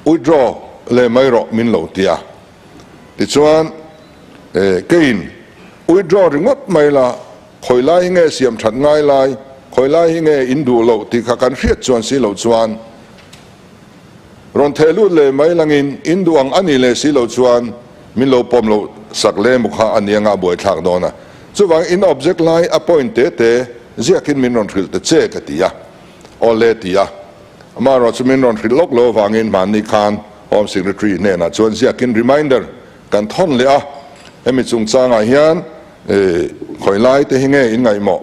withdraw leh mai rawh min lo ti a. Tichuan, keiin withdraw ringawt mai la, khawi lai hi nge siam that ngai lai, khawi lai hi nge in duh loh tih kha kan hriat chuan si loh chuan rawn theh lut leh mai langin in duh ang a nih leh si loh chuan min lo pawm loh sak leh emaw kha a nia nga buaithlak dawn a. Chuvang in object lai a point te te ziakin min rawn hrilh ta che ka ti a, aw le ti a. Amaherawh chu min rawn hrilh lawk lo avangin hmanni khan Home Secretary hnenah chuan ziakin reminder kan thawn leh a, hemi chungchangah hian khawi lai te hi nge in ngaihmawh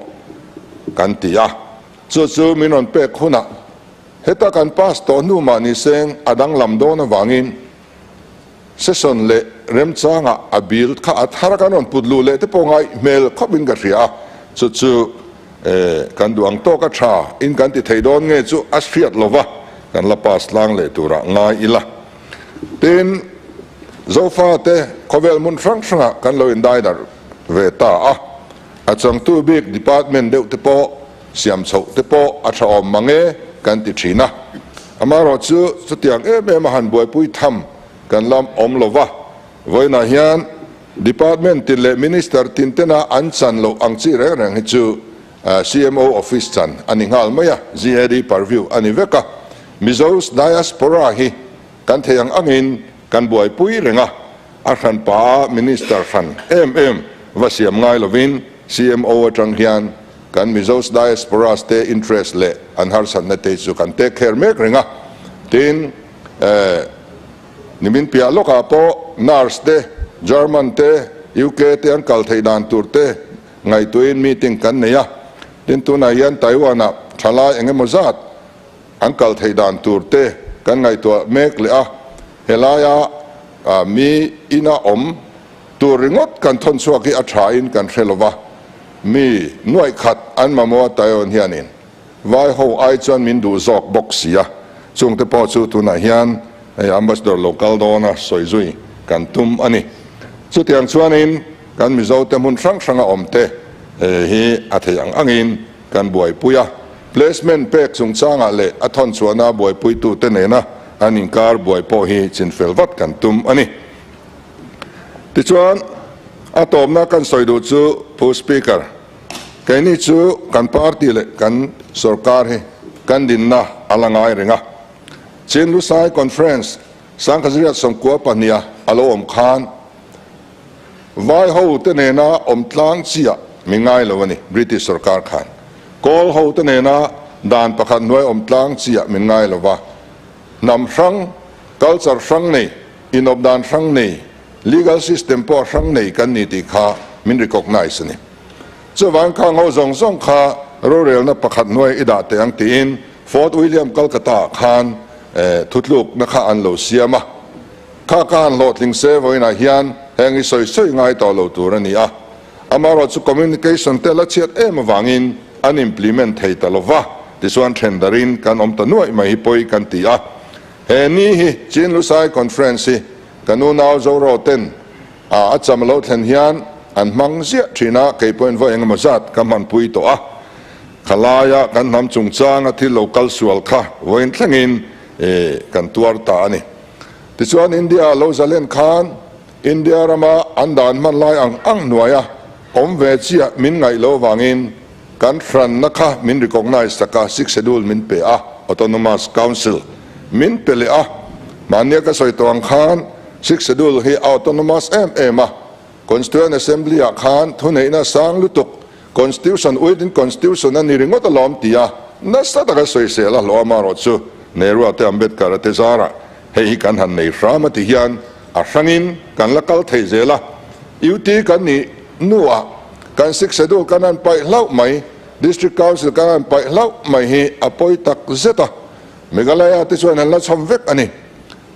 kan ti a, chu chu min rawn pek hunah heta kan pass tawh hnu mah ni seng a danglam dawn avangin session leh remchangah a bill kha a thar a kan rawn put luh leh te pawh ngaih hmel khawpin ka hria a, chu chu Kan duh ang tawk a tha in kan ti thei dawn nge chu a hriat lova kan la pass tlang leh turah ngai ila. Tin, Zofa te khawvel hmun hrang hrangah kan lo indai darh ve ta a. A changtu bik department deuh te pawh siam chhoh te pawh a tha awm mang e kan ti thin a. Amaherawhchu chutiang em em a han buaipui tham kan lam awm lo va, vawiinah hian department tin leh minister tin tena an chan loh ang chi reng reng hi chu CMO office chan a ni nghal mai a, GAD purview a ni vek a. Mizo diaspora hi kan thei ang angin kan buaipui reng a, a hranpa a minister hran em em va siam ngai lovin CMO atang hian kan Mizos diasporas te interest leh an harsatna te chu kan take care mek reng a. Tin, nimin piah lawkah pawh nurse te, German te, UK te an kal theih dan tur te ngaihtuahin meeting kan nei a. Tin, tunah hian Taiwan-ah thalai eng emaw zat An kal theih dan tur te kan ngaihtuah mek leh a, helaia mi ina awm tur ringawt kan thawn chhuak hi a tha in kan hre lova, mi nuaih khat an mamawh a Taiwan hianin vai ho ai chuan min duh zawk bawk si a, chungte pawh chu tunah hian hei Ambassador lo kal dawna sawi zui kan tum a ni. Chutiang chuanin kan Mizote hmun hrang hranga awmte hi a theih ang angin Kan buaipui a, placement pek chungchangah leh a thawn chhuahna buaipuitute nena an inkar buai pawh hi chinfel vat kan tum a ni. Tichuan, a tawpna kan sawi duh chu Pu Speaker, keini chu kan party leh kan sorkar hi kan dinna a la ngai reng a. Chin Lusai Conference Sangkhazriat 92 a lo awm khan, Vai ho te nena awm tlang chiah mi ngai lo a ni, British sorkar khan. Kawl ho te nena dan pakhat hnuai awm tlang chiah min ngai lo va. Hnam hrang, culture hrang nei, inawp dan hrang nei, legal system pawh hrang nei kan ni tih kha min recognise a ni. Chuvang khang ho zawng zawng kha rorelna pakhat hnuai i dah teh ang tiin Fort William Calcutta ah khan thutlukna kha an lo siam a. Kha ka han hlawhtling se vawiinah hian heng hi sawi sawi ngai tawh lo tur a ni a, amaherawh chu communication te la chhiat em avangin an implement thei ta lova, tichuan then darin kan awm ta nuaih mai hi pawi kan ti a. He ni hi Chin Lusai Conference hi ka nunau Zoro ten a a cham lo thlen hian an hmang ziah thin a, kei pawhin vawi engemaw zat ka hmanpui tawh a, khalaia kan hnam chungchanga thil lo kal sual kha vawiin thlengin kan tuar ta a ni. Tichuan India lo zalen khan India rama an dan hman lai ang ang hnuaia awm ve chiah min ngaih loh avangin kan hranna kha min recognise tak a, Sixth Schedule min pe a, Autonomous Council min pe leh a. Mahnia ka sawi tawh ang khan Sixth Schedule hi a autonomous em em a, Constituent Assembly ah khan thuneihna sang lutuk Constitution within Constitution a ni ringawt alawm ti a, nasa taka sawisel a hlawh amarawh chu Nehru-a te Ambedkar-a te zarah hei hi kan han nei hram a ti hian a hrangin kan la kal thei zel a. UT kan nih hnuah kan Sixth Schedule kan han paih hlauh mai, District Council kan han paih hlauh mai hi a pawi tak zet a, Meghalaya te chuan an la chhawm vek a ni.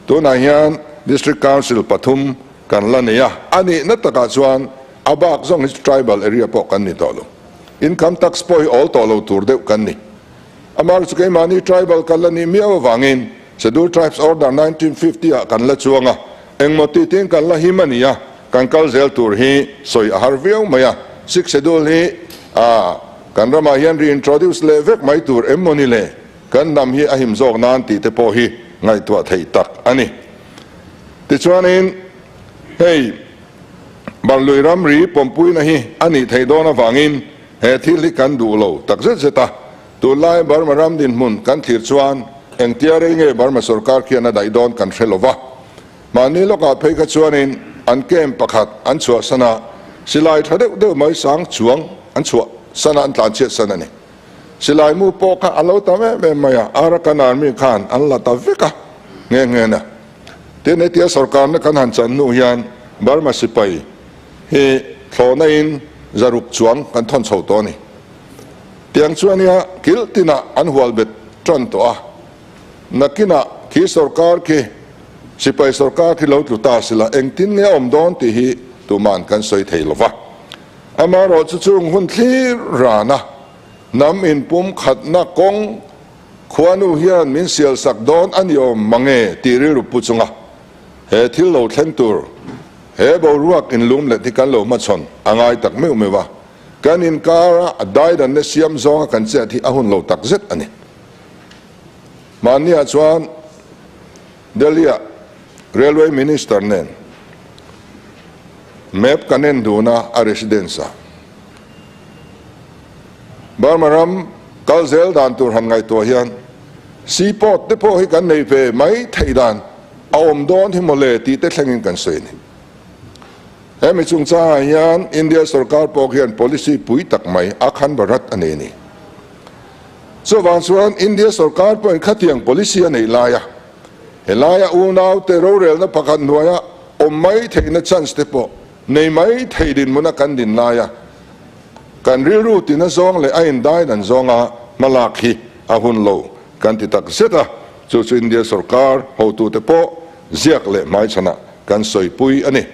Tunah hian District Council pathum kan la nei a, a nihna takah chuan A bak zawng hi chu tribal area pawh kan ni tawh lo. Income tax pawh hi awl tawh lo tur deuh kan ni. Amah chu keimahni tribal kan la nih miau avangin Scheduled Tribes Order 1950 ah kan la chuang a, engmaw ti tiin kan la him a ni a, kan kal zel tur hi sawi a har viau mai a. Sixth Schedule hi a kan ramah hian reintroduce leh vek mai tur em maw ni le? Kan hnam hi a him zawk nan tih te pawh hi ngaihtuah theih tak a ni. Tichuanin hei. Barlui ramri pawmpuina hi a nih theih dawn avangin he thil hi kan duh lo tak zet zet a. Tunlai Burma ram dinhmun kan thlir chuan engtia rei nge Burma sorkar khian a daih dawn kan hre lo va. Mahni lawkah phei kha chuanin an camp pakhat an chhuahsan a, silai tha deuh deuh mai sang chuang an chhuahsan a, an tlanchhiatsan a ni. Silai mu pawh kha a lo tam em em mai a, Arakan Army khan an la ta vek a nghe nghe na. Tin, hetia sorkarna kan han chan hnu hian Burma sipai hi thlawhna in zaruk chuang kan thawn chho tawh a ni. Tiang chuan nia kilh tinah an hual bet tan tawh a, nakinah khi sorkar khi sipai sorkar khi lo tlu ta sila engtin nge a awm dawn tih hi tuman kan sawi thei lo va. Amaherawhchu chung hun thlir rana hnam inpumkhatna kawng Khuanu hian min sial sak dawn a ni awm mange tih rilru pu chunga he thil lo thleng tur he boruak inlum let hi kan lo hmachhawn a ngai tak meuh meuh a. Kan inkara a daidanna siam zawnga kan chet hi a hun lo tak zet a ni. Mahniah chuan Delhi-ah Railway Minister nen map kan en dun a, a residence-ah. Burma ram kal zel dan tur han ngaihtuah hian seaport te pawh hi kan nei ve mai theih dan a awm dawn hi mawle tih te thlengin kan sawi a ni. Hemi chungchangah hian India sorkar pawh hian policy pui tak mai a khan Bharat a nei a ni. Chuvang chuan India sorkar pawhin khatiang policy a neih laia helaia unaute rorelna pakhat hnuaia awm mai theihna chance te pawh nei mai thei dinhmuna kan din laia kan rilru tina zawng leh a indai dan zawnga hmalak hi a hun lo kan ti tak zet a, chu chu India sorkar hotute pawh ziak leh hmaichhanah kan sawipui a ni.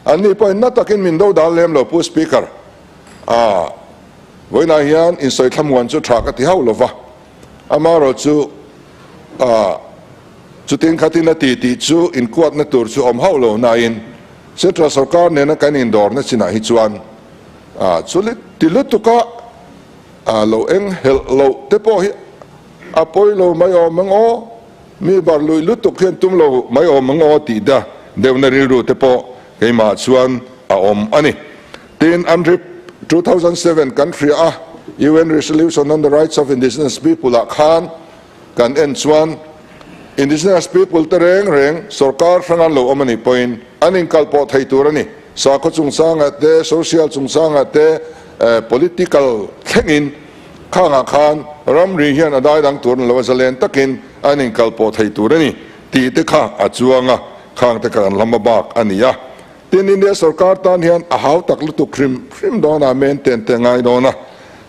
Anni pawhin na takin min do dal lem lo Pu Speaker a vawiinah hian insawi thlamuan chu tha ka ti hauh lova, amaherawh chu a chutin khatin a ti tih chu inkuatna tur chu awm hauh lo nain Central sorkar nena kan indawrna chinah hi chuan a chu ti lutuka a lo eng helh loh te pawh hi a pawi lo mai awm ang aw. Mi bar lui lutuk hian tum lo mai awm ang aw tih da deuhna rilru te pawh keimah chuan a awm a ni. Tin, UNRIP 2007 kan hria a, UN Resolution on the Rights of Indigenous People ah khan kan en chuan Indigenous people te reng reng sorkar hrang an lo awm a nih pawhin an inkalpawh thei tur a ni. Sakhaw chungchangah te, social chungchangah te, political thlengin Khangah khan ramri hian a dai dang tur an lo a zalen takin an inkalpawh thei tur a ni tih te kha a chuang a, khang te kha kan lam a bak a ni a. Tin, India sorkar tan hian a hau tak lutuk hrim hrim dawn a, maintain te a ngai dawn a,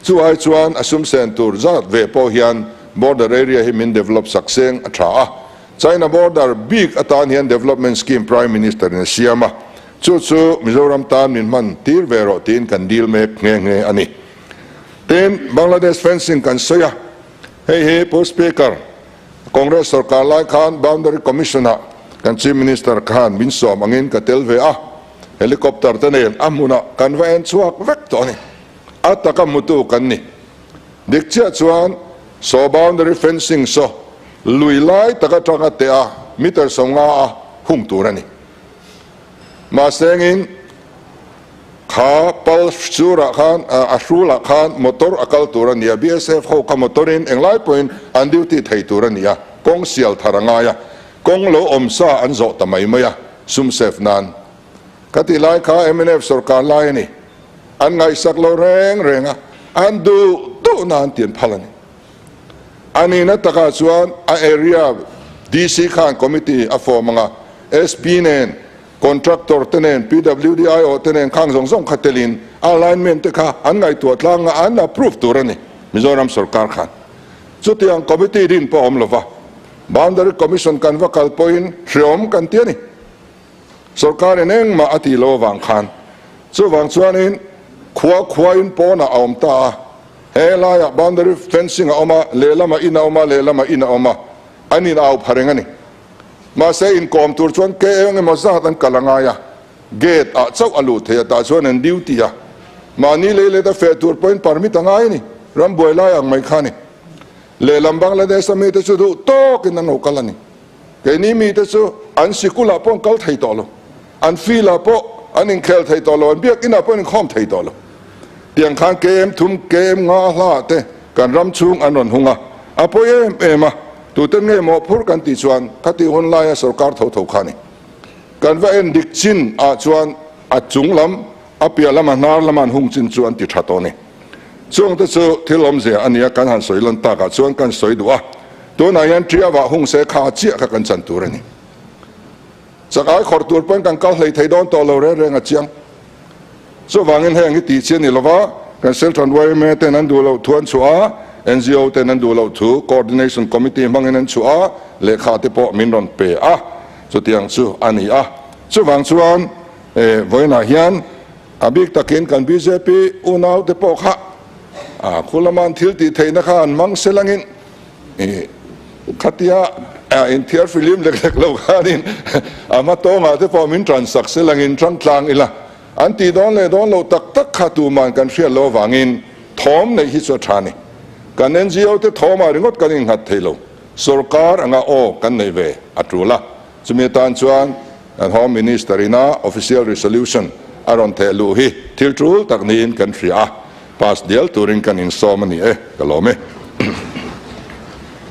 chu ai chuan a sum sen tur zat ve pawh hian border area hi min develop sak seng a tha a. China border bik atan hian development scheme Prime Minister in a siam a, chu chu Mizoram tan min hman tir ve rawh tiin kan dil mek nghe nghe a ni. Tin, Bangladesh fencing kan sawi a, hei hi Pu Speaker, Congress sorkar lai khan Boundary Commission-ah kan Chief Minister khan min sawm angin ka tel ve a, helicopter te nen a hmunah kan va en chhuak vek tawh a ni. A taka hmutu kan ni. Dik chiah chuan saw boundary fencing saw lui lai tak atanga teh a meter 50 a hung tur a ni. Mahse engin Kha pal surah khan, a hrulah khan motor a kal tur a ni a, BSF ho kha motor in englai pawhin an duty thei tur a ni a, kawng sial thar a ngai a, kawng lo awm sa an zawh ta mai mai a, sum save nan. Ka tih lai kha mnf sorkar lai a ni, an ngaihsak lo reng reng a, an duh duh na an tian phal a ni. A nihna takah chuan a area DC khan committee a form ang a, SP nen Contractor te nen, PWD aiawh te nen khang zawng zawng kha telin alignment te kha an ngaihtuah tlang a, an approve tur a ni Mizoram sorkar khan. Chutiang committee din pawh a awm lova, Boundary Commission kan va kal pawhin hreawm kan ti a ni. Sorkarin engmah a tih loh avang khan. Chuvang chuanin khua khuain pawnah a awm ta a, he laiah boundary fencing a awm a, lehlamah in a awm a, lehlamah in a awm a, an in au pha reng a ni. Mahse inkawm tur chuan ke eng emaw zat an kal a ngai a, gate ah chauh a luh theih a, tah chuan an duty a, mahni lei let a feh tur pawhin permit a ngai a ni, ram buai lai ang mai kha a ni. Lehlam Bangladesh a mite chu duh tawkin an lo kal a ni. Keini mite chu an sikul ah pawh an kal thei tawh lo, an field ah pawh an inkhel thei tawh lo, an biakinn ah pawh an inkhawm thei tawh lo. Tiang khan KM thum, KM nga hla ah te kan ram chhung an rawn hung a, a pawi em em a, Tuten nge mawhphur kan tih chuan khati hun laia sorkar tho tho kha a ni. Kan va en dik chin ah chuan a chung lam, a piah lam, a hnar lama an hung chin chu an ti tha tawh a ni. Chung te chu thil awmzia a nia kan han sawi lan tak ah chuan kan sawi duh a, tunah hian Triava hung se kha chiah kha kan chan tur a ni. Chak ai khawrh tur pawn kan kal hlei thei dawn tawh lo reng reng a chiang. Chuvangin heng hi tih chi a ni lova, kan Central yma ten an duh loh thu an chhuah a, ngo ten an duh loh thu Coordination Committee hmangin an chhuah a, lehkha te pawh min rawn pe a, chutiang chu a ni a. Chuvang chuan vawiinah hian a bik takin kan bjp unau te pawh kha khu lama an thil tih theihna kha an hmang selangin Khatia inthiar filim lek lek lo khanin a hma tawngah te pawh min tan sak se langin tang tlang ila. An tih dawn leh dawn loh tak tak kha tuman kan hriat loh avangin thawm neih hi chu a tha a ni. Kan NGO te thawmah ringawt kan innghat thei lo. Sorkar anga aw kan neih ve a tul a. Chumi atan chuan kan Home Minister ina official resolution a rawn theh luh hi thil tul tak niin kan hria a, pass dial turin kan insawm a ni e, ka lawm e.